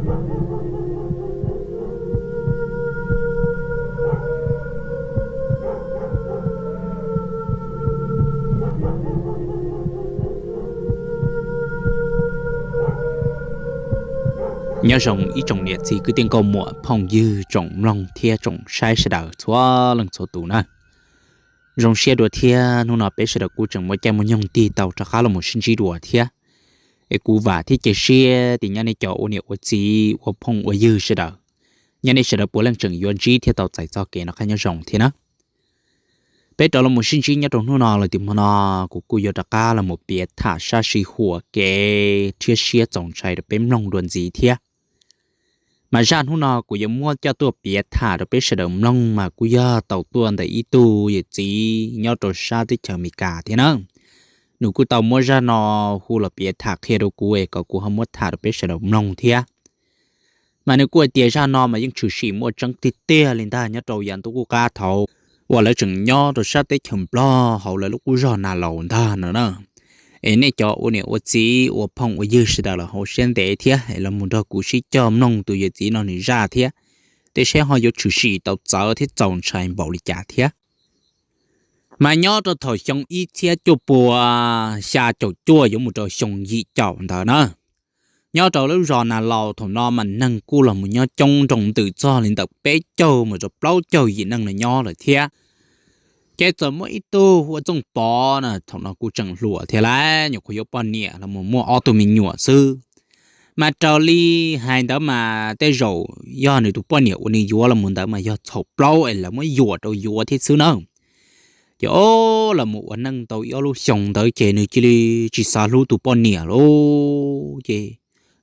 Nyob zoo ib tsoom niam txiv kwv tij nkauj muam phooj ywg tsoom mloog thiab tsoom saib sawv daws txhua leej txhua tus na. Zoo siab dua thiab hnub no peb sawv daws kuj tseem muaj caij muaj nyoog tig tau rov qab los mus sib ntsib dua thiab. Es kuv vam thiab cia siab tias nyob nej cov ua niam ua txiv ua phooj ua ywg sawv daws, nyob nej sawv daws puav leej tseem yuav ntsib thiab tau txais txoj kev noj qab nyob zoo thiab na. Peb rov los mus sib ntsib nyob rau hnub no lawm tias hmo no kuv kuj yuav rov qab los mus piav tham sab sij huam kev rhiab siab txaus ntshai rau peb mloog dua ntxiv thiab. Mas zaj hnub no kuv yuav muab coj tuaj piav tham rau peb sawv daws mloog mas kuj yog tau tuaj ntawm ib tug yawm txiv nyob rau sab teb chaws Amelikas thiab na. Nws kuj tau muab zaj no hu los piav tham qhia rau kuv es kom kuv ho muab tham rau peb sawv daws mloog thiab. Mas nws kuj hais tias zaj no mas yeej tshwm sim muaj tseeb tiag tiag li ntag nyob rau yav ntuj qub qab thaum uas lawv tseem nyob rau sab teb chaws Nplog hauv lawv lub qub zog Nas Laus ntag no na. Es nej cov ua niam ua txiv ua phooj ua ywg sawv daws los hauv siab ntev thiab es los mus nrog kuv sib cog mloog tus yawm txiv no nws zaj thiab, tej seb ho yuav tshwm sim tau txawv thiab txaus ntshai npaum li cas thiab. Mas nyob rau thaum xyoo ib txhiab cuaj pua xya caum cuaj yuav mus rau xyoo yim caum ntawd na, nyob rau lub zos Nas Laus thaum no mas neeg kuj los mus nyob coob nroo ntws txog li ntawm peb caug mus rau plaub caug yim neeg no nyob lawm thiab. Ces txawm muaj ib tug hu ua Txooj Pov na, thaum no kuj tseem hluas thiab lawm, nyuam qhuav yuav poj niam los mus muaj ob tug me nyuam xwb. Mas raws li hais ntawd mas tej zaum yog nws tus poj niam uas nws yuav los mus ntawd mas yog txhaum plaub es lawv muab yuam rau yuav thiab xwb na. Ces o, los mus ua neej tau ib ob lub xyoo ntawd ces nws cia li tsis xav hlub tus poj niam lauj. Ces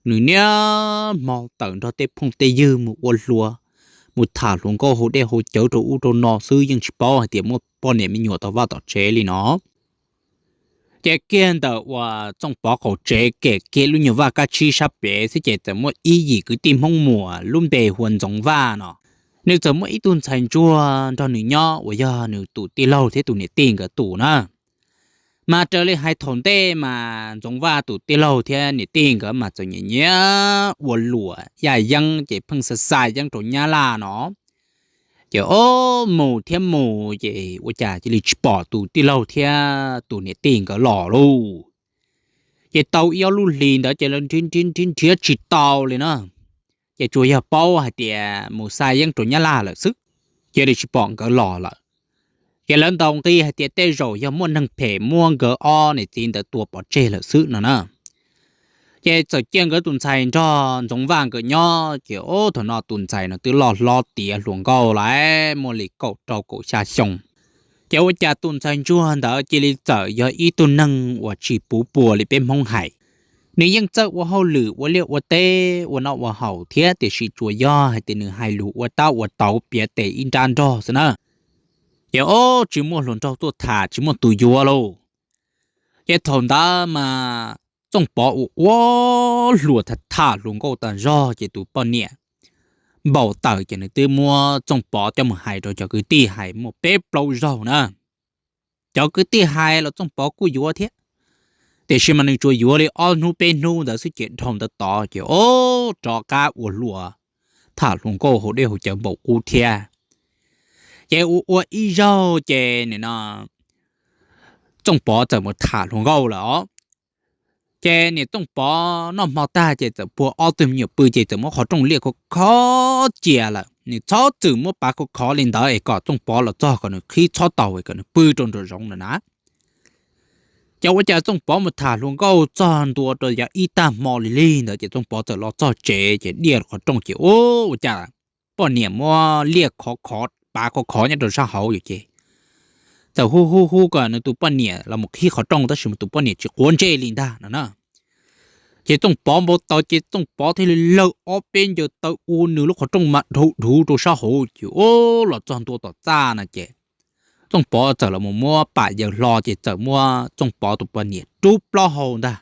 nws niaj hmo tawm nrog tej phooj tej ywg mus ua hluas, mus tham hluas nkauj haus dej haus cawv rau ub rau no xwb, yeej tsis paub hais tias muaj poj niam me nyuam tom vaj tom tsev li no. Ces kiag ntawm uas Txooj Pov qaum tsev kem kiag lub nyuag vaj kab tsib sab pem xwb ces txawm muaj ib yim kwv tij Hmoob Muas lub npe hu ua Ntxoov Vaj no. Nws txawm muaj ib tug ntxhais ntsuag nrog nws nyob uas yog nws tus tij laug thiab tus niam tij nkawd tus na. Mas raws li hais thaum ntej mas Ntxoov Vaj tus tij laug thiab niam tij nkawd mas txawm nyiam nyiam ua luam yaj yeeb ces pheej xa xa yeeb rau Nyab Laj no. Ces o, mus thiab mus ces ua cas cia li tsis pom tus tij laug thiab tus niam tij nkawd los lauj. Ces tau ib ob lub hlis ntawd ces lawv nrhiav nrhiav nrhiav tsis tau li na. Ces tsuas yog paub hais tias mus xa yeeb rau Nyab Laj lawm xwb, cia li tsis pom nkawd los lawm. Ces lawv ntaus nqi hais tias tej zaum yog muaj neeg phem muab nkawd ob niam txiv ntawd tua pov tseg lawm xwb no na. Ces txawm cia nkawd tus ntxhais nrog Ntxoov Vaj nkawd nyob ces o, thaum no tus ntxhais no twb loj hlob tiav hluas nkauj lawm, muaj li kaum rau kaum xya xyoo. Ces ua cas tus ntxhais ntsuag ntawd cia li txawm yog ib tug neeg uas tsis puv puas li peb Hmoob hais. Nws yeej txawj ua hauj lwm ua liaj ua teb ua noj ua haus thiab tiam sis tsuas yog hais tias nws hais lus ua tab ua tauv piav tes ib nrab nrog xwb na. Ces o, tsis muaj hluas nraug tuaj tham tsis muaj tus yuav lauj. Ces thaum ntawd mas Txooj Pov ua ua hluas tham tham hluas nkauj tas zog ces tus poj niam npau taws ces nws twb muab Txooj Pov coj mus hais rau cov kwv tij hais muaj peb plaub zaug na. Cov kwv tij hais los Txooj Pov kuj yuav thiab, tiam sis mas nws tsuas yuav li ob hnub peb hnub ntawd xwb ces dhau ntawd tod ces o, rov qab ua hluas tham hluas nkauj haus dej haus cawv npaum qub thiab. Ces ua ua ib zaug ces nim no Txooj Pov txawm mus tham hluas nkauj lawm os. Ces niam Txooj Pov noj hmo tag ces txawm puag ob tug me nyuam pw ces txawm muab qhov rooj liaj khov khov cia lawm, nws txhob txwm muab pav khov khov li ntawd es kom Txooj Pov los txog kom nws qhib txhob tau kom nws pw rau nraum zoov na na. Ces ua cas Txooj Pov mus tham hluas nkauj txog ntua rau yav ib tag hmo li lig ntawd ces Txooj Pov txawm los txog tsev ces diaj qhov rooj ces ua cas poj niam muab liaj khov khov pav khov khov nyob rau sab hauv ces txawm hu hu hu kom nws tus poj niam los mus qhib qhov rooj tab sis mas tus poj niam tsis quav ntsej li ntag no na. Ces Txooj Pov npau taws ces Txooj Pov thiaj li lawg ob peb ncaws taw ua nws lub qhov rooj mas dhuv dhuv rau sab hauv ces ua los txog ntua tom txaj no ces Txooj Pov txawm los mus muab pam yaws hlo ces txawm muab Txooj Pov tus poj niam rub plaub hau ntag,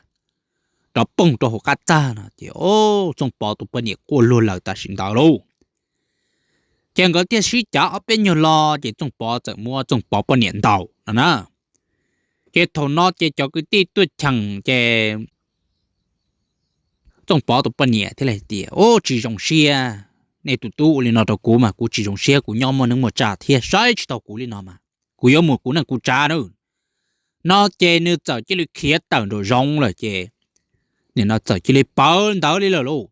rov poog rau hauv qab txaj no ces o, Txooj Pov tus poj niam quaj luag lawm tam sim ntawd lauj. Ces nkawd thiaj sib cav ob peb nyuag lo ces Txooj Pov txawm muab Txooj Pov poj niam ntaus no na. Ces thaum no ces cov kwv tij tuaj cheem ces Txooj Pov tus poj niam thiaj li tias, Ub, tsis zoo siab, nej tus tub ua li no rau kuv mas kuv tsis zoo siab, kuv nyob muaj neej muaj tsav thiab saib tsis taus kuv li no mas kuv yuav mus kuv neej kuv tsav na. No ces nws txawm cia li khiav tawm nraum zoov lawm ces nim no txawm cia li pawv ntawd li lawm lauj.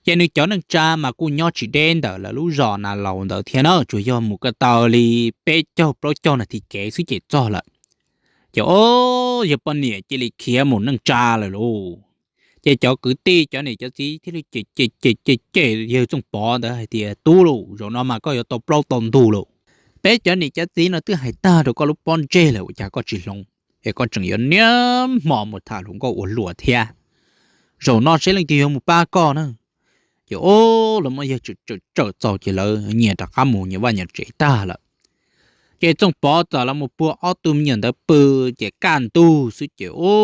Ces nws cov neej tsa mas kuj nyob tsis deb ntawm lawv lub zos na laus ntawd thiab na, tsuas yog mus ko taw li peb caug plaub caug nas this kev xwb ces txog lawm. Ces o, yawg poj niam cia li khiav mus neej tsa lawm lauj. Ces cov kwv tij cov niam cov txiv thiaj li cem cem cem cem yawg Txooj Pov ntawd hais tias, Tub lauj, zaum no mas koj yuav tau plaub tau ntug lauj. Peb cov niam cov txiv no twb hais tag rau koj lub pob ntseg lawm ua cas koj tsis hloov, es koj tseem yuav niaj hmo mus tham hluas nkauj ua luam thiab. Zaum no seb leej twg yuav mus pab koj na. Ces o, lawv muab yawg tsawm tsawm txaus ces lawv nyias rov qab mus nyias vaj nyias tsev tag lawm. Ces Txooj Pov txawm los mus puag ob tug me nyuam ntawd pw, ces kaj ntug xwb ces o,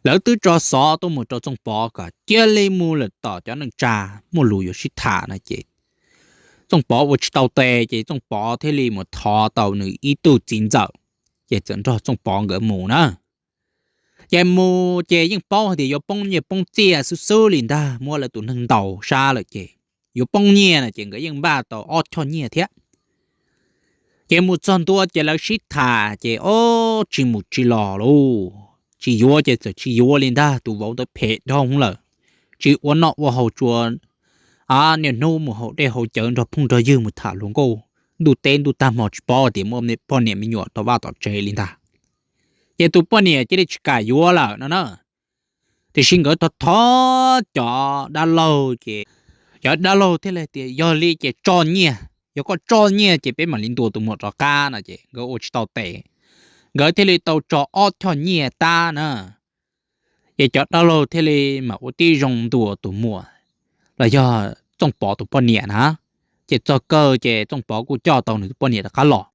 lawv twb tso xov tuaj mus rau Txooj Pov kom cia li mus lawm tom cov neej tsa, muaj lus yuav sib tham no ces Txooj Pov ua tsis tau tes ces Txooj Pov thiaj li mus thov tau nws ib tug txiv ntxawm, ces txawm nrog Txooj Pov nkawd mus na. Ces mus ces yeej paub hais tias yuav poob nyiaj poob txiaj xwb xwb li ntag, muab lawv tus neeg ntaus sab lawm ces yuav poob nyiaj na ces nkawd yeej npaj tau ob choj nyiaj thiab. Ces mus txog ntua ces lawv sib tham ces o, tsis mus tsis los lauj, tsis yuav ces txawm tsis yuav li ntag, tus vauv ntawd phem dhau lawm, tsis ua noj ua haus, tsuas niaj hnub mus haus dej haus cawv nrog phooj nrog ywg mus tham hluas nkauj ntuj teb ntuj tag hmo tsis paub tias muaj poj niam me nyuam tom vaj tom tsev li ntag. Ces tus poj niam cia li tsis kam yuav lawm no na. Tiam sis nkawd thov thov cov dab laug ces cov dab laug thiaj li tias yog li ces tso nyiaj, yog koj tso nyiaj ces peb mam li ntuas tus muam rov qab no ces nkawd ua tsis tau tes, nkawd thiaj li tau tso ob choj nyiaj tab na. Ces cov dab laug thiaj li mam ua tib zoo ntuas tus muam los yog Txooj Pov tus poj niam na. Ces txog kawg ces Txooj Pov kuj coj tau nws tus poj niam rov qab los.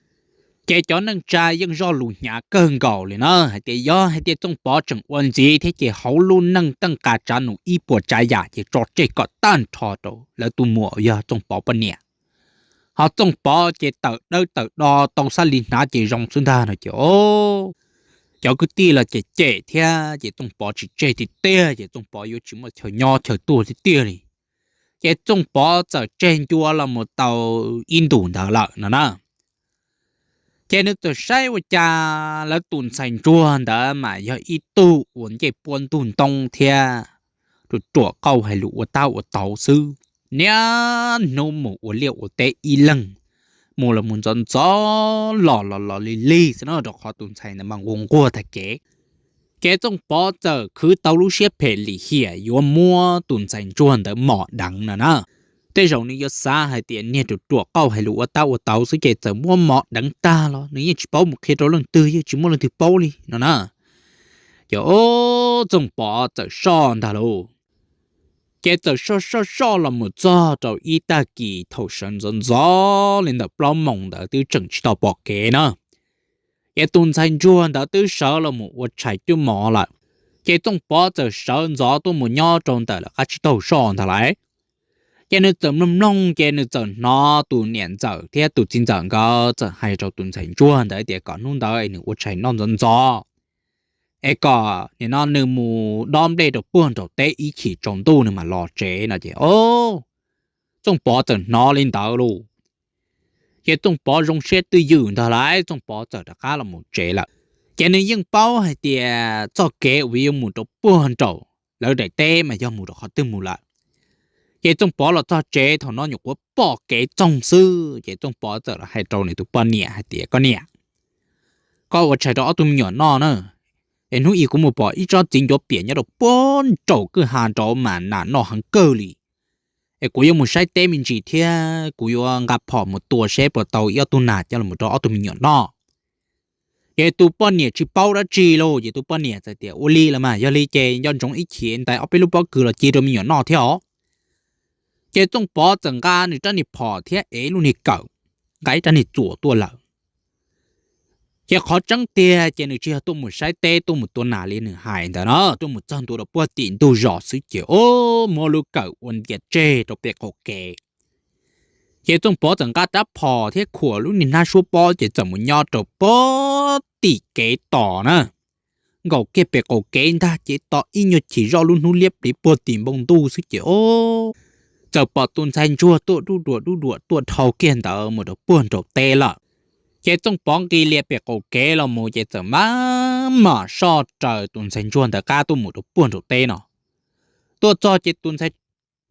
Ces cov neej tsa yeej zoj lus hnyav kawg nkaus li na hais tias yog hais tias Txooj Pov tseem ua ntxiv thiab ces hauv lub neej teej qas tsav num ib puas tsav yam ces tso tseg kom tag nrho rau lawv tus muam uas yog Txooj Pov poj niam. Ho Txooj Pov ces tawm dawb tawm do tau xab li hnav ces zoo xwb ntag no ces o, cov kwv tij los cem cem thiab ces Txooj Pov tsis tseg tiag tiag ces Txooj Pov yuav tsis muaj chaw nyob chaw tuag tiag tiag li. Ces Txooj Pov txawm tseg ncua los mus tau ib ntus ntawd lawm no na. Ces nws txawm saib ua cas lawv tus ntxhais ntsuag ntawd mas yog ib tug uas ncej puab ntug ntoo thiab ruam ruam qauj hais lus ua tab ua tauv xwb, niaj hnub mus ua liaj ua teb ib leeg, mus los mus ntxov ntxov los los los lig lig xwb no rau qhov tus ntxhais ntawd mas nquag nquag tag kev. Ces Txooj Pov txawm khwv tau lub siab phem lim hiam yuav muab tus ntxhais ntsuag ntawd mos deev no na. Tej zaum nws yuav xav hais tias niag ruam ruam qauj hais lus ua tab ua tauv xwb ces txawm muab mos deev tag los nws yeej tsis paub mus qhia rau leej twg, yeej tsis muaj leej twg paub li no na. Ces o, Txooj Pov txawm soj ntag lauj. Ces txawm soj soj soj los mus txog rau ib tag kis thaum sawv ntxov ntxov li ntawm plaub moos ntawd twb tseem tsis tau pom kev na. Ces tus ntxhais ntsuag ntawd twb sawv los mus ua tshais cuab mov lawm. Ces Txooj Pov txawm sawv ntxov tuaj mus nyob rau ntawm lawv qab tsib taug soj ntag lauj. Ces nws txawm mloog mloog ces nws txawm hnov tus niam ntxawm thiab tus txiv ntxawm nkawd txawm hais rau tus ntxhais ntsuag ntawd tias kom hnub ntawd nws ua tshais noj ntxov ntxov, es kom nim no nws mus dob nplej rau puag nraum teb ib chim tsaus ntuj nws mam los tsev no ces o, Txooj Pov txawm hnov li ntawd lauj. Ces Txooj Pov zoo siab twj ywm ntag lauj, Txooj Pov txawm rov qab los mus tsev lawm. Ces nws yeej paub hais tias txoj kev uas yuav mus rau puag nraum lawv daim teb mas yog mus rau qhov twg mus lawm. Ces Txooj Pov los txog tsev thaum no nyuam qhuav pom kev txoog xwb ces Txooj Pov txawm los hais rau nws tus poj niam hais tias, Koj niam, koj ua tshais rau ob tug me nyuam noj na, es hnub ib kuv mus pom ib tsob txiv ncuav piam nyob rau puag nraum kwj ha nraud mas nas noj heev kawg li. Es kuv yuav mus saib teb me ntsis thiab kuv yuav nqa phom mus tua seb puas tau ib ob tug nas coj los rau ob tug me nyuam noj. Ces tus poj niam tsis paub dab tsi lauj, ces tus poj niam txawm tias, Ua li los mas, yog li ces nco ntsoov ib chim ntais ob peb lub pob kws los ci rau me nyuam noj thiab os. Ces Txooj Pov txawm nqa nws rab niag phom thiab ev lub niag kawm, nqa ib rab niag txuas tuaj lawm. Ces qhov tseeb tiag ces nws tsis yog tuaj mus saib teb tuaj mus tua nas li nws hais ntawd na, tuaj mus txog ntua rau puag tim ntug zos xwb ces o, muab lub kawm ua ntias tseg rau pem qaum kev. Ces Txooj Pov txawm nqa rab phom thiab khuam lub niag hnab suab pob ces txawm mus nyob rau puag tim kev tos na. nkaum kiag pem qaum kev ntag ces tos ib nyuag chim zoj lub hnub liab pliv puag tim npoo ntuj xwb ces o, txawm pom tus ntxhais ntsuag tuaj dub duam dub duam tuaj dhau kiag ntawd mus rau puag nraum teb lawm. Ces Txooj Pov nqis lias pem qaum kev los mus ces txawm maj mam soj raws tus ntxhais ntsuag ntawd qab tuaj mus rau puag nraum teb no. Tuaj txog ces tus ntxhais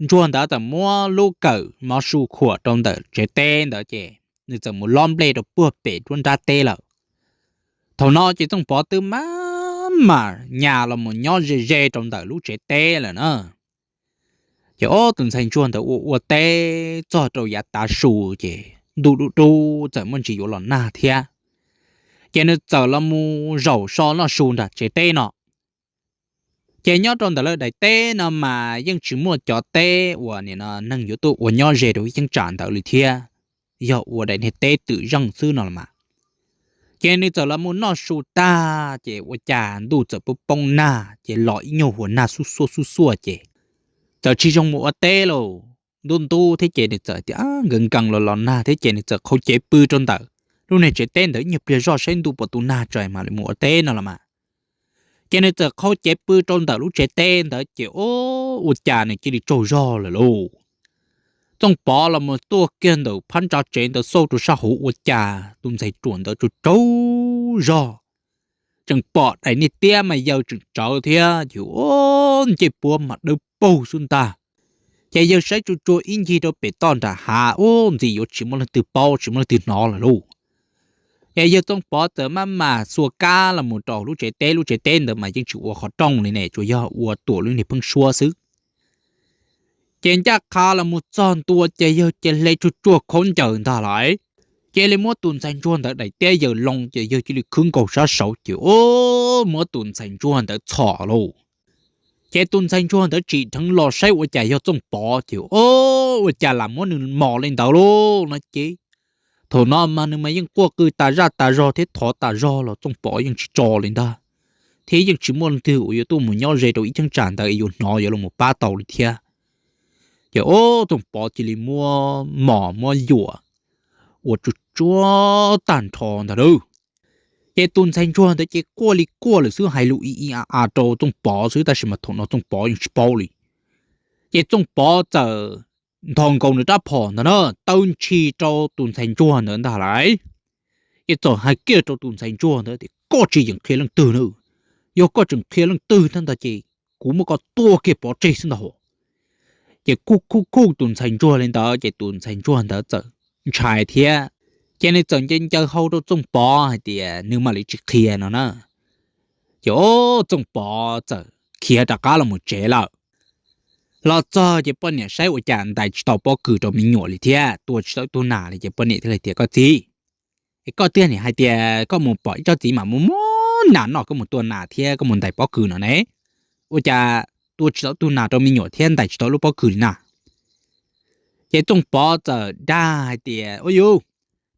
ntsuag ntawd txawm muab lub kawm mov su khuam rau ntawm tsev teb ntawd ces nws txawm mus lob nplej rau puag pem nruab nrab teb lawm. Thaum no ces Txooj Pov twb maj mam nyas los mus nyob ze ze rau ntawm lub tsev teb lawm na. Ces o, tus ntxhais ntsuag ntawd ua ua teb txog rau yav tav su ces ntuj dub dub txawm muaj ntsis yuav los nag thiab. Ces nws txawm los mus zaum so noj su nram tsev teb no. Ces nyob rau ntawm lawv daim teb no mas yeej tsis muaj cov teb uas nim no neeg yuav tuaj ua nyob ze rau ib cheeb tsam ntawd li thiab, yog ua daim niag teb twm zeej xwb no los mas. Ces nws txawm los mus noj su tag ces ua cas ntuj txawm poob poob nag ces los ib nyuag huas nag xub xuaj xub xuaj ces txawm tsis zoo mus ua teb lauj. Ntub ntub thiab ces nws txawm tias nkees nkees los los nag thiab ces nws txawm qhau cev pw rau ntawm lub niag tsev teb ntawd ib nyuag pliag zoj saib ntuj puas tu nag tso mam li mus ua teb no los mas. Ces nws txawm qhau cev pw rau ntawm lub tsev teb ntawd ces o, ua cas nws cia li tsaug zog lawm lauj. Txooj Pov los mus tuaj kiag ntawm phab ntsa tsev ntawd xauj rau sab hauv ua cas tus ntxhais ruam ntawd tsaug tsaug zog, tseem pom daim niag tiab mas yawg tseem tsawv thiab ces o, ncej puab mas dawb paug xwb ntag. Ces yawg saib tsuag tsuag ib ncig rau pem toj nram hav ub ntxim yuav tsis muaj leej twg paub tsis muaj leej twg hnov lawm lauj. Ces yawg Txooj Pov txawm maj mam xuas kab los mus rau lub tsev teb, lub tsev teb ntawd mas yeej tsis ua qhov rooj li ne, tsuas yog ua tuam lub niag pheeb suab xwb. Ces ncaj qha los mus txog ntua ces yawg cia li hle tsuag tsuag khaub ncaws ntag lauj. Cia li muab tus ntxhais ntsuag ntawd daim tiab yaws loo ces yawg cia li khwb nkaus sab saud ces o, muab tus ntxhais ntsuag ntawd txhom lauj. Ces tus ntxhais ntsuag ntawd tsim dheev los saib ua cas yog Txooj Pov ces o, ua cas lam muab nws mos li ntawd lauj no ces thaum no mas nws mas yeej quaj qw tas zaj tas zog thiab thov tas zog los Txooj Pov yeej tsis tso li ntag, thiab yeej tsis muaj leej twg uas yuav tuaj mus nyob ze rau ib cheeb tsam ntawd es yuav hnov yuav los pab tau li thiab. Ces o, Txooj Pov cia li muab mos muab yuam ua tsuag tsuag tag nrho ntag lauj. Ces tus ntxhais ntsuag ntawd ces quaj li quaj lawm xwb, hais lus i i a a rau Txooj Pov xwb tab sis mas thaum no Txooj Pov yeej tsis paub li. Ces Txooj Pov txawm nthos nkaus nws rab phom ntawd na taw ntshis rau tus ntxhais ntsuag ntawd ntag lauj. Ces txawm hais kiag rau tus ntxhais ntsuag ntawd tias koj tsis yeem qhia leej twg na, yog koj tseem qhia leej twg thiab ntag ces kuv muab koj tua kiag pov tseg xwb ntag hos. Ces kuj kuj kuj tus ntxhais ntsuag li ntawd ces tus ntxhais ntsuag ntawd txawm ntshai thiab, ces nws txawm nce ncaws hau rau Txooj Pov hais tias nws mam li tsis qhia no na. Ces o, Txooj Pov txawm khiav rov qab los mus tsev lawm. Los txog ces poj niam saib ua cas ntais tsis tau pob kws rau me nyuam li thiab tua tsis tau tug nas li ces poj niam thiaj li tias koj txiv, es koj twb niam hais tias koj mus pom ib tsob txiv mas muaj muaj nas noj koj mus tua nas thiab koj mus ntais pob kws no ne, ua cas tua tsis tau tug nas rau me nyuam thiab ntais tsis tau lub pob kws li na? Ces Txooj Pov txawm dag hais tias ua yus,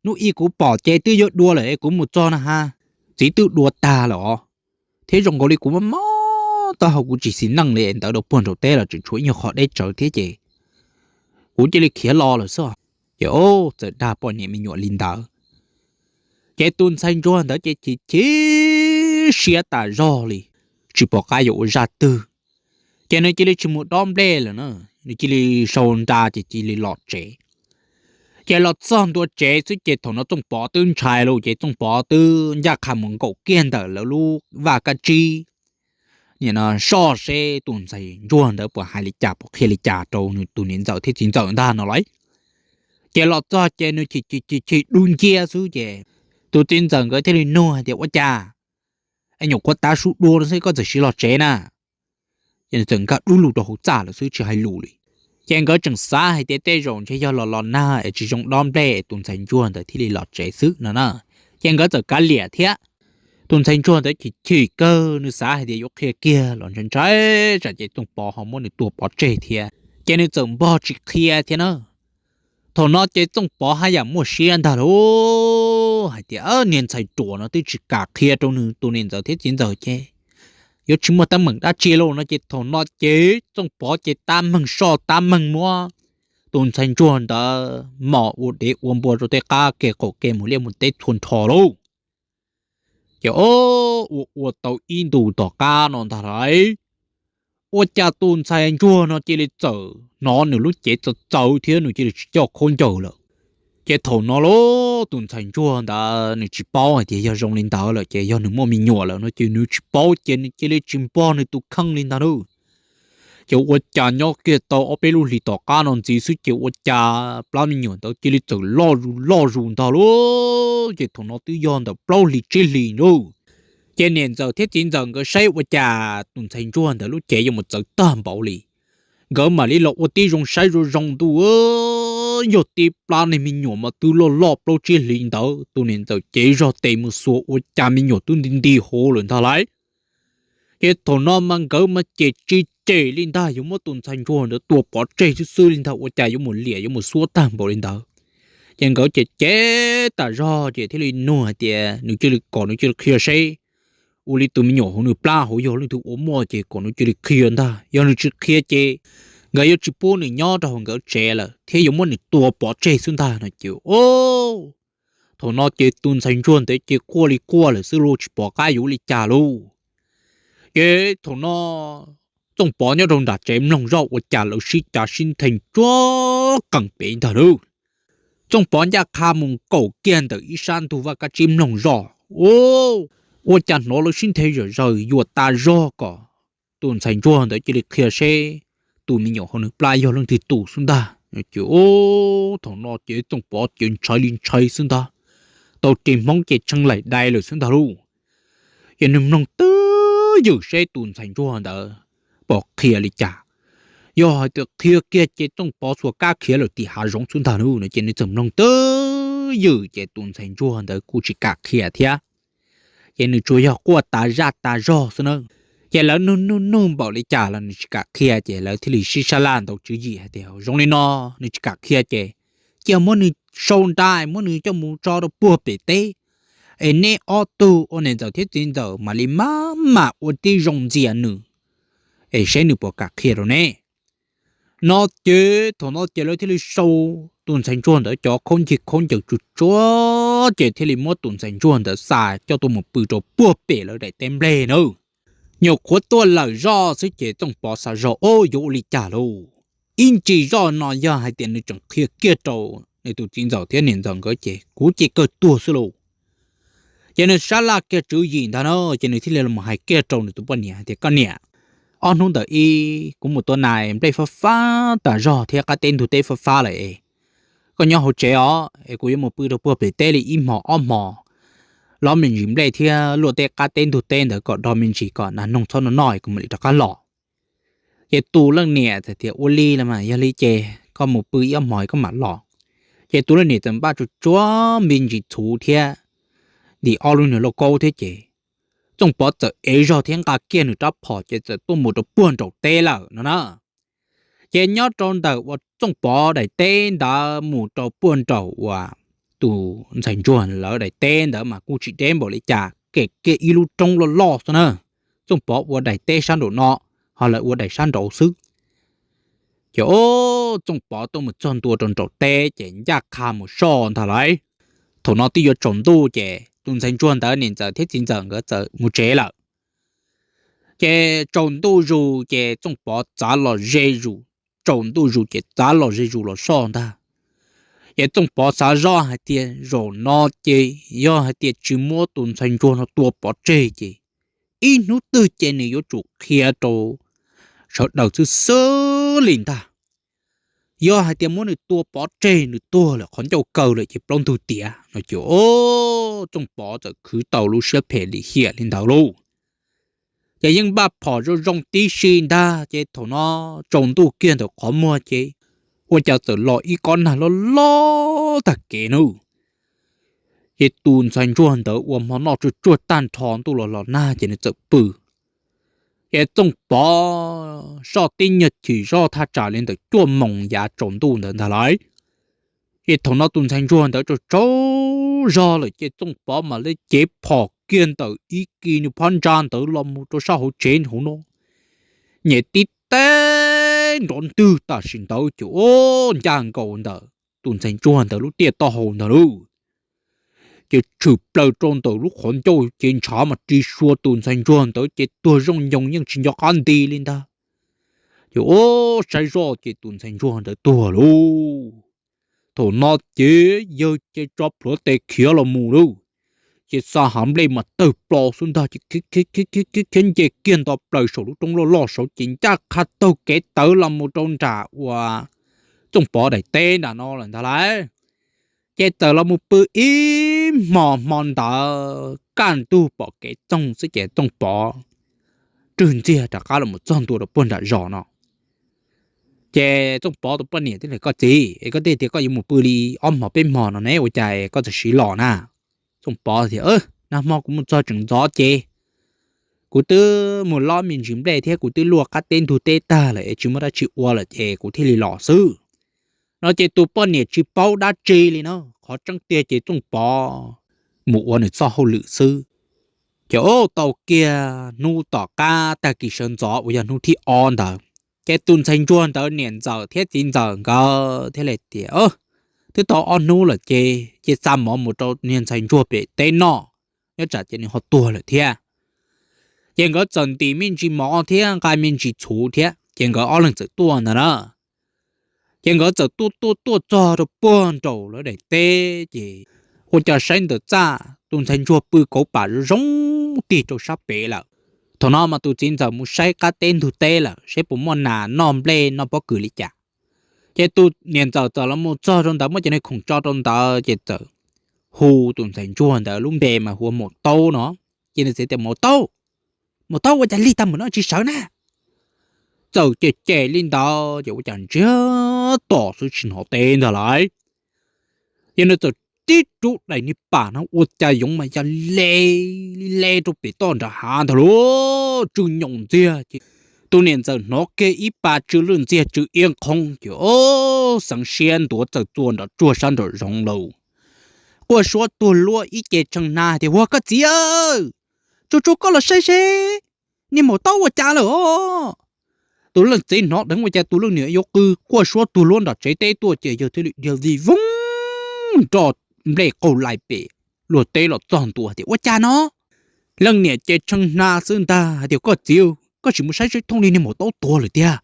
hnub ib kuv pom ces twb yuav dua lawm es kuv mus txog na ha, txiv twb dua tag lawm os, thiab zoo nkaus li kuv mob mob taub hau kuv tsis xis neej li ntawd rau puag nraum teb los tseem tshuav ib nyuag qhov deb tsawv thiab ces kuv cia li khiav los lawm xwb. Ces o, txawm dag poj niam me nyuam li ntawd. Ces tus ntxhais ntsuag ntawd ces chim chim siab tas zog li, tsis pom qab yuav ua zaj twg. Ces nws cia li tsis mus dob nplej lawm na, nws cia li sau nra ces cia li los tsev. Ces los txog ntua tsev xwb ces thaum no Txooj Pov twb ntshai lauj, ces Txooj Pov twb ncaj qha mus nkaum kiag ntawm lawv lub vaj kab tsib, nim no soj seb tus ntxhais ntsuag ntawd puas hais li cas puas qhia li cas rau nws tus niam ntxawm thiab txiv ntxawm ntag no lauj. Ces los txog ces nws chim chim chim dub nciab xwb ces tus txiv ntxawm nkawd thiaj li nug hais tias ua cas es nyuam qhuav tav su dua no xwb koj txawm siv los tsev na? Ces nws txawm nkag dub lug rau hauv txaj lawm xwb tsis hais lus li. Ces nkawd tseem xav hais tias tej zaum ntshe yog los los nag es tsis zoo dob nplej es tus ntxhais ntsuag ntawd thiaj li los tsev xwb no na. Ces nkawd txawm kav liam thiab. Tus ntxhais ntsuag ntawd chim chim kawg, nws xav hais tias yuav qhia kiag los ntshai ntshai tsam ces Txooj Pov ho muab nws tua pov tseg thiab, ces nws txawm npog tsis qhia thiab na. Thaum no ces Txooj Pov haj yam muaj siab ntag lauj, hais tias niag ntxhais ruam no twb tsis kam qhia rau nws tus niam ntxawm thiab txiv ntxawm ces yuav tsis muaj teeb meem dab tsi lauj no ces thaum no ces Txooj Pov ces tab meeg soj tab meeg muab tus ntxhais ntsuag ntawd mos ua dev ua npua rau tej qab ke qaum ke mus liaj mus teb txhua nrho lauj. Ces o, ua ua tau ib ntus tom qab no ntag lauj, ua cas tus ntxhais ntsuag no cia li txawm hnov nws lub cev txawv txawv thiab nws cia li tsis coj khaub ncaws lawm. Ces thaum no lauj, tus ntxhais ntsuag ntawd nws tsis paub hais tias yog zoo li ntawd lawm ces yog nws muaj me nyuam lawm no ces nws tsis paub ces nws cia li tsis npog nws tus kheej li ntag lauj. Ces ua cas nyob kiag tau ob peb lub hlis tom qab no ntxiv xwb ces ua cas plab me nyuam ntawd cia li txawm loj zus loj zus ntag lauj. Ces thaum no twb yog ntawm plaub hlis tsib hlis lauj. Ces niam ntxawm thiab txiv ntxawm nkawd saib ua cas tus ntxhais ntsuag ntawd lub cev yuav mus txawv tag npaum li, nkawd mam li los ua tib zoo saib zoo zoo ntuj, yog tib plab niag me nyuam mas twb loj loj plaub tsib hlis ntawd, tus niam ntxawm cev zog tes mus xuas ua cas me nyuam twb nti nti huv lawm ntag lauj. Ces thaum no mas nkawd mas cem tsis cem li ntag, yuav muab tus ntxhais ntsuag ntawd tua pov tseg xwb xwb li ntag, ua cas yuav mus liam yuav mus xuab tag npaum li ntawd. Ces nkawd cem cem tas zog ces thiaj li nug hais tias nws cia li kom nws cia li qhia seb ua li tus me nyuam hauv nws plab hauv yog leej twg ua muaj ces kom nws cia li qhia ntag, yog nws tsis qhia ces nkawd yuav tsis pub nws nyob rau hauv nkawd tsev lawm thiab yuav muab nws tua pov tseg xwb ntag no ces o, thaum no ces tus ntxhais ntsuag ntawd ces quaj li quaj lawm xwb lauj, tsis pom qab yuav ua li cas lauj. Ces thaum no Txooj Pov nyob rau nram tsev mloog zoj ua cas lawv sib cav sib nthee tsuag qees pem ntag lauj. Txooj Pov ncaj qha mus nkaum kiag ntawm ib sab ntug vaj kab tsib mloog zoj, ua cas hnov lawv sib nthe zom zaws yuam tas zog kom tus ntxhais ntsuag ntawd cia li qhia seb tus me nyuam hauv nws plab yog leej twg tus xwb ntag. Ces thaum no ces Txooj Pov ces ntshai li ntshai xwb ntag, tau ris hmoob ces tshee laim dai lawm xwb ntag lauj. Ces nws mloog twb ywm seb tus ntxhais ntsuag ntawd pom qhia li cas, yog hais tias qhia kiag ces Txooj Pov xuas kab khiav lawm tim hav zoov xwb ntag lauj no ces nws txawm mloog twb ywm ces tus ntxhais ntsuag ntawd kuj tsis kam qhia thiab. Ces nws tsuas yog quaj tas zaj tas zog xwb na. Ces lawv nug nug nug npaum li cas los nws tsis kam qhia ces lawv thiaj li sib sab laj ntaus tswv yim hais tias zoo li no, nws tsis kam qhia ces cia muab nws sau nra, muab nws coj mus tso rau puag pem teb, es neb ob tug ua niam ntxawm thiab txiv ntxawm mam li maj mam ua tib zoo ntxias nws, es seb nws puas kam qhia rau neb. No ces thaum no ces lawv thiaj li sau tus ntxhais ntsuag ntawd cov khaub ncaws khaub ncaws tsuag tsuag ces thiaj li muab tus ntxhais ntsuag ntawd xa coj tuaj mus pw rau puag pem lawv daim teb nplej na. Nyuam qhuav tuaj lawm zoj xwb ces Txooj Pov xav zog, o, yuav ua li cas lauj? Ib ntsis zoj no yog hais tias nws tseem qhia kiag rau nws tus txiv ntxawm thiab niam ntxawm nkawd ces kuv cia kawg tuag xwb lauj. Ces nws sab laj kiag tswv yim ntag na, ces nws thiaj li los hais kiag rau nws tus poj niam hais tias, koj niam, ob hnub ntawm ib kuv mus tua nas, nplej fab fab tas zog thiab qab teb ntug teb fab fab lawm es koj nyob hauv tsev os, es kuv yuav mus pw rau puag pem teb li ib hmos ob hmos, lob me ntsis nplej thiab luaj teb qab teb ntug teb ntawd kom do me ntsis kom nas noog txhob noj noj es kuv mam li rov qab los. Ces tus leej niam txawm tias, ua li los mas, yog li ces koj mus pw ib ob hmos koj mam los. Ces tus leej niam txawm npaj tsuag tsuag me ntsis txhuv thiab ntim ob lub niag lauj kaub thiab ces Txooj Pov txawm ev zog thiab nqa kiag nws rab phom ces txawm tuaj mus rau puag nraum teb lawm no na. Ces nyob rau ntawm uas Txooj Pov daim teb ntawd mus rau puag nraum uas tus ntxhais ntsuag lawv daim teb ntawd mas kuj tsis deb npaum li cas, kem kiag ib lub roob loj loj xwb na. Txooj Pov ua daim teb sab nraum no, ho lawv ua daim sab nraud xwb. Ces o, Txooj Pov tuaj mus txog ntua rau nraum teb ces ncaj qha mus soj ntag lauj. Thaum no twb yuav tsaus ntuj ces tus ntxhais ntsuag ntawd niam ntxawm thiab txiv ntxawm nkawd txawm mus tsev lawm. Ces tsaus ntuj zus ces Txooj Pov txav los ze zus, tsaus ntuj zus ces txav los ze zus los soj ntag. Ces Txooj Pov xav zoj hais tias zaum no ces yog hais tias tsis muab tus ntxhais ntsuag no tua pov tseg ces ib hnub twg ces nws yuav tsum qhia rau sawv daws xwb xwb li ntag. Yog hais tias muab nws tua pov tseg, nws tuag lawm qhov ncauj kaw lawm ces plaub ntug tiav no ces o, Txooj Pov txawm khwv tau lub siab phem lim hiam li ntawd lauj. Ces yeej npaj phom zoo zoo tib si ntag ces thaum no tsaus ntuj kiag ntawm qhov muag ces ua cas txawm los ib kob nag loj loj tag kev na. Ces tus ntxhais ntsuag ntawd ua hmo noj tsuag tsuag tag nrho ntuj los los nag ces nws txawm pw. Ces Txooj Pov soj tib nyuag chim zoj thaj tsam li ntawm cuaj moos yav tsaus ntuj ntawd ntag lauj. Ces thaum no tus ntxhais ntsuag ntawd tsaug tsaug zog lawm ces Txooj Pov mam li cev phom kiag ntawm ib kis nws phab ntsa ntawd los mus rau sab hauv tsev hauv no, nyem tib teb nrov ntwg tam sim ntawd ces o, ncaj nkaus ntawm tus ntxhais ntsuag ntawd lub tiaj taub hau ntawd lauj. ces tshwm plaws rau ntawm lub qhov ncauj ces ntshav mas ris sua tus ntxhais ntsuag ntawd ces tuag zoo nyoos yeej tsis nco qab nti li ntag. Ces ua saib zoj ces tus ntxhais ntsuag ntawd tuag lauj. Thaum no ces yawg ces tso plhuav tes khiav los mus lauj, ces xa hav nplej mas tawg plo xwb ntag ces khiav nce kiag nto plaws saum lub roob loj loj saud ces ncaj qha taug kev tawv los mus rau nram uas Txooj Pov daim teb nram no lawm ntag lauj. Ces txawm los mus pw ib hmo hmo ntawd kaj ntug pom kev txoog xwb ces Txooj Pov rwg ntxiag rov qab los mus txog ntua rau puag nram zos no. Ces Txooj Pov tus poj niam thiaj li, koj txiv, es koj tej tias koj yuav mus pw li ob hmos peb hmos no ne, ua cas koj txawm siv los na? Txooj Pov tias, nag hmo kuv mus txog tseem ntxov ces kuv twb mus lob me ntsis nplej thiab kuv twb luaj qab teb ntug teb tag lawm es tsis muaj dab tsi ua lawm ces kuv thiaj li los xwb. No ces tus poj niam tsis paub dab tsi li no, qhov tseeb tiag ces Txooj Pov mus ua nws txoj hauj lwm xwb. Ces ua tau kiag hnub tom qab tag kis sawv ntxov uas yog hnub thib ob ntawd, ces tus ntxhais ntsuag ntawd niam ntxawm thiab txiv ntxawm nkawd thiaj li tias, twb tau ob hnub lawm ces cia xa mov mus rau niag ntxhais ntsuag pem teb noj, nyob tsam ces nws ho tuag lawm thiab. Ces nkawd txawm ntim me ntsis mov thiab nqa me ntsis txhuv thiab ces nkawd ob leeg txawm tuaj ntag na. Ces nkawd txawm tuaj tuaj tuaj txog rau puag nraum lawv daim teb ces ua cas saib ntawm txaj tus ntxhais ntsuag pw kauv pam zoo zoo tig rau sab pem lawm. Thaum no mas tus txiv ntxawm mus saib qab teb ntug teb lawm saib puas muaj nas noj nplej noj pob kws li cas. Ces tus niam ntxawm txawm los mus txog rau ntawd muab cov niag khoom tso rau ntawd ces txawm hu tus ntxhais ntsuag ntawd lub npe mas hu ua Maum Taub no. Ces nws txiv tias, Maum Taub, Maum Taub, ua cas lig tag npaum no tsis sawv na? Txawm cem cem li ntawd ces ua cas ntsiag to xwb tsis hnov teb ntag lauj. Ces nws txawm tib rub daim niag pam no ua cas yoov mas ya le li le rau pem toj nram hav ntag lauj, tsw nyoos ntxiag ces tus niam ntxawm hnov kiag ib pa tsw lwj ntxiag tsw iab qhoob ces o, xeev siab ntuav txawm txua nrov tsuag sab nraum zoov lauj. Quaj suab tuag luab ib ce tshee hna tias, Ua koj txiv, tsuag tsuag koj los saib seb niag Maum Taub ua cas lawm os. Tus leej txiv hnov dheev ua cas tus leej niam yuav qw quaj suab tuag luab nram tsev teb tuaj ces yawg thiaj li dhia vij voog nroj nplej qaug lais pem luag teb los txog ntua tias, Ua cas no? Leej niam ces tshee hna xwb ntag hais tias, Koj txiv, koj tsis mus saib seb thooj li niag Maum Taub tuag lawm tiag.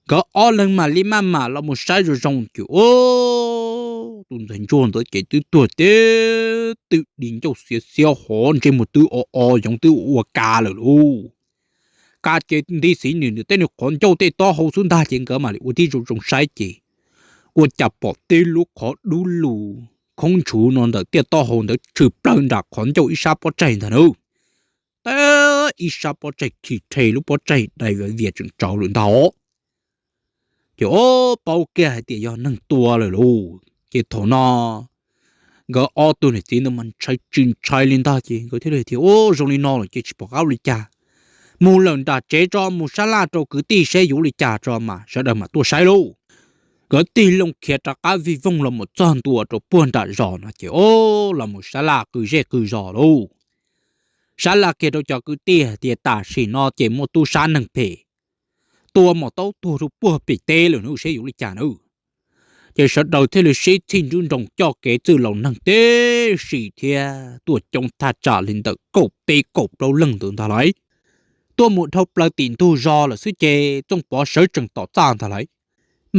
Nkawd ob leeg mam li maj mam los mus saib zoo zoo ces o, tus ntxhais ntsuag ntawd ces twb tuag tib tw di ncauj xiav xiav hov ntsej muag twb o o yoov twb ua ka lawm lauj. Ka ces nti xiv nws nws tej nws qhov ncauj tej taub hau xwb ntag ces nkawd mam li ua tib zoo zoo saib ces ua cas pom tib lub qhov dub lug khoob ntshuv no ntawm tiaj taub hau ntawd tshwm plaws nram qhov ncauj ib sab pob tsaig ntag na. Teb ib sab pob tsaig khi rhe lub pob tsaig dai vias vias tseem tsawv lawm ntag. Ces o, paub kiag hais tias yog neeg tua lawm lauj. Ces thaum no nkawd ob tug niam txiv ntawd mas ntshai tsis ntshai li ntag ces nkawd thiaj li tias, Ua zoo li no lawm ces tsis pom qab ua li cas. Mus lawm nram tsev tso, mus sab laj rau kwv tij seb yuav ua li cas tso mas sawv daws mam tuaj saib lauj. Nkawd tig loo khiav rov qab vij voog los mus txog ntua rau puag nram zos no ces o, los mus sab laj qw zej qw zos lauj. Sab laj kiag rau cov kwv tij hais tias tam sim no ces muaj tub sab neeg phem tua Maum Taub tuag rau puag pem teb lawm na, seb yuav li cas na. Ces sawv daws thiaj li sib txhij nruab nroos coj kev txwj laus neeg tib si thiab tuaj coob thaj tsam li ntawm kaum peb kaum plaub leej ntawd ntag lauj. Tuaj mus dhau plaws tim ntug zos lawm xwb ces Txooj Pov sawv tsees tom txaj ntag lauj.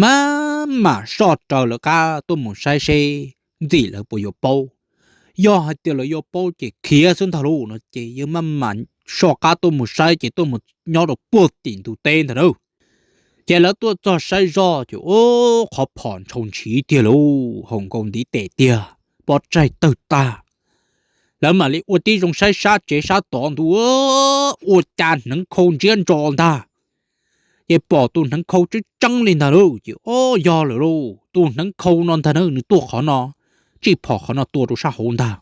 Maj mam soj raws lawv qab tuaj mus saib seb ntxim lawv puas yuav paub. Yog hais tias lawv yuav paub ces khiav xwb ntag lauj no ces yawg maj mam soj qab tuaj mus saib ces tuaj mus nyob rau puag tim ntug teb ntag na. Ces lawv tuaj txog saib zoj ces ub, qhov phom ntshau ntshiv tiag lauj, haus nkaus ntiv tes tiag, pob tsaig tawg tag. Lawv mam li ua tib zoo saib sab tsev sab tod ntua, ua cas hneev khau ntsiab ntso ntag. Ces pom tus hneev khau tseeb tseeb li ntag lauj, ces o, yog lawm lauj, tus hneev khau no ntag na, nws tuaj qhov no, tsij phom qhov no tua rau sab hauv ntag.